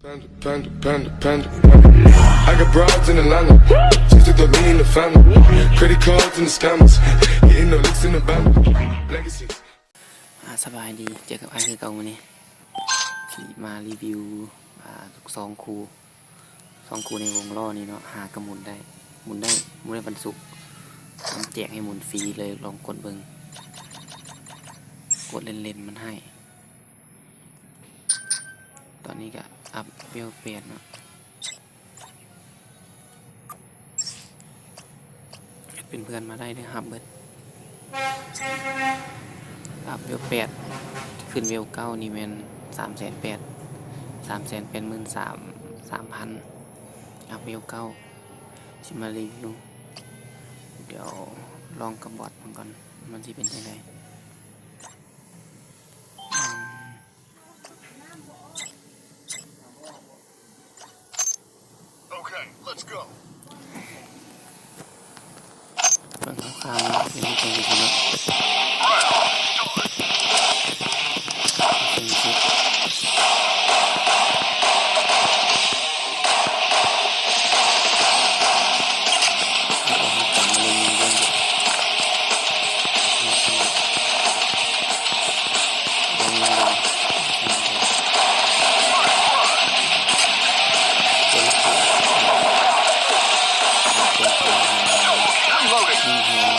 Panda, panda, panda, panda. I got broads in Atlanta. Just took the lean, the family. Credit cards and the scammers. Hitting the licks in the van. Legacies. ອາ ສະບາຍດີ ເຈີກັບອ້າຍຄືເກົ່າມື້ນີ້ ຊິມາຣີວິວ ອາ ສອງຄູ່ ສອງຄູ່ໃນວົງລໍ້ນີ້ເນາະ ຫາກະໝູນໄດ້ ໝູນໄດ້ ໝູນໄດ້ວັນສຸກ ມັນແຈກໃຫ້ໝູນຟຣີເລີຍ ລອງກົດເບິ່ງ ກົດເຫຼັ້ນໆ ມັນໃຫ້. ຕອນນີ້ກະອັບເວວແປດເນາະ ເປັນເພື່ອນມາໄດ້ເດີ ຮັບເບິດ ອັບເວວແປດ ຂຶ້ນເວວເກົ້ານີ້ແມ່ນສາມແສນແປດ ສາມແສນແປດໝື່ນສາມ ສາມພັນ ອັບເວວເກົ້າ ຊິມາຣີວິວ ດຽວລອງກັບບອດມັນກ່ອນ ມັນຊິເປັນຈັ່ງໃດ. Okay, let's go. ເບິ່ງເຮົາຂ້າມເນາະ ເປັນຈັ່ງໃດເນາະ ເປັນຊິ Reloading.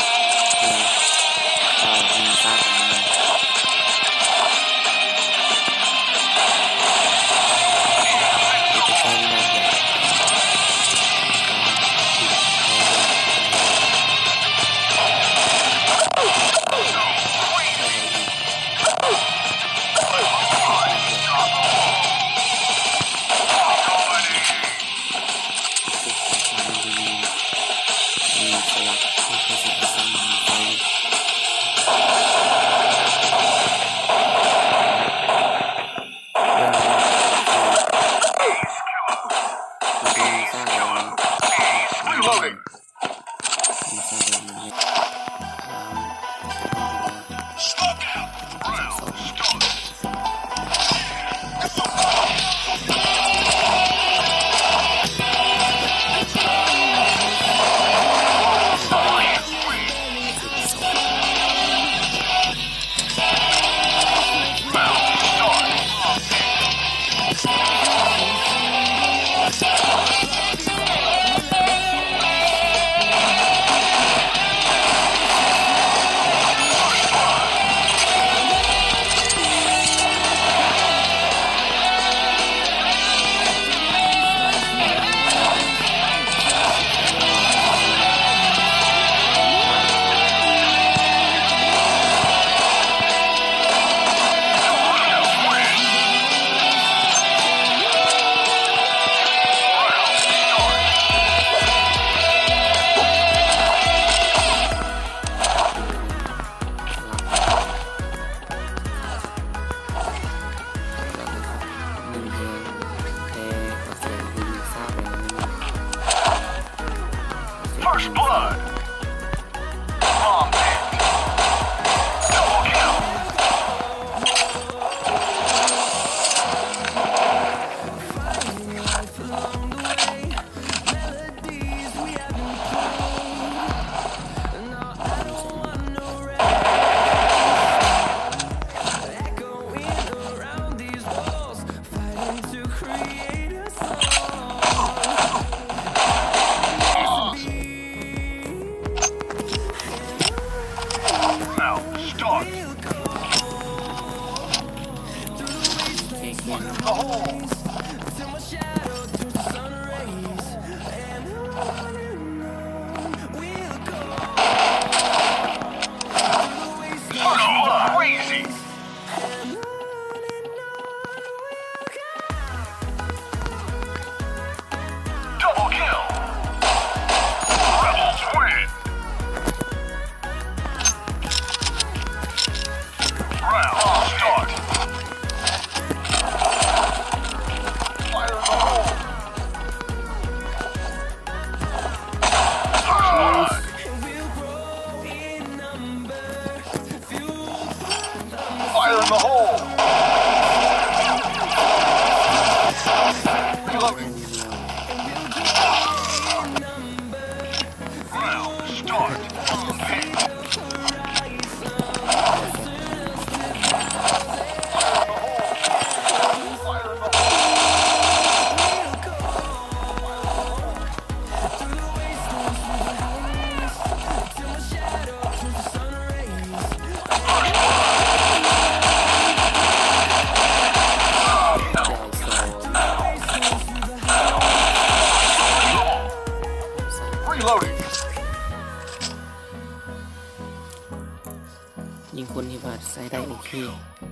ໃຊ້ໄດ້ໂອເຄ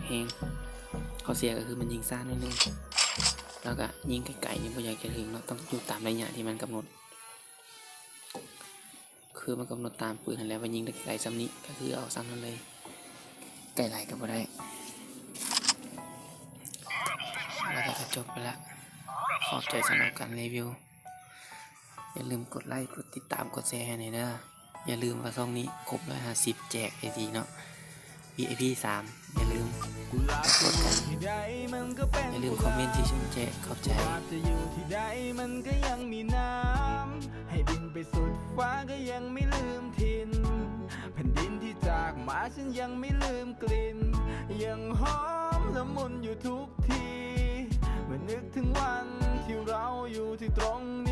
ແຮງ. ຂໍ້ເສຍກໍຄືມັນຍິງຊ້າໜ້ອຍໜຶ່ງ ແລ້ວກໍຍິງໄກໆນີ້ບໍ່ຢາກຈະເຖິງເນາະ, ຕ້ອງຢູ່ຕາມໄລຍະທີ່ມັນກຳນົດ. ຄືມັນກຳນົດຕາມປືນຫັ້ນແຫຼະ ວ່າຍິງໄດ້ໄກສ່ຳນີ້ ກໍຄືເອົາສ່ຳນັ້ນເລີຍ, ໄກຫຼາຍກໍບໍ່ໄດ້. ແລ້ວກໍຈົບໄປລະ. ຂອບໃຈສຳລັບການຣີວິວ. ຢ່າລືມກົດໄລ, ກົດຕິດຕາມ, ກົດແຊໃຫ້ແດ່ເດີ. ຢ່າລືມວ່າຊ່ອງນີ້ຄົບຮ້ອຍຫ້າສິບແຈກໄອດີເນາະ, ວີໄອພີສາມ. ຢ່າລືມກົດກັນ. ຢ່າລືມຄອມເມັນທີ່ຊົມແຈກ. ຂອບໃຈ. ໃຫ້ບິນໄປສຸດຟ້າກໍຍັງไม่ลืมถิ่น แผ่นดินที่จากมาฉันยังไม่ลืมกลิ่น ยังหอมละมุนอยู่ทุกที เมื่อนึกถึงวันที่เราอยู่ที่ตรงนี้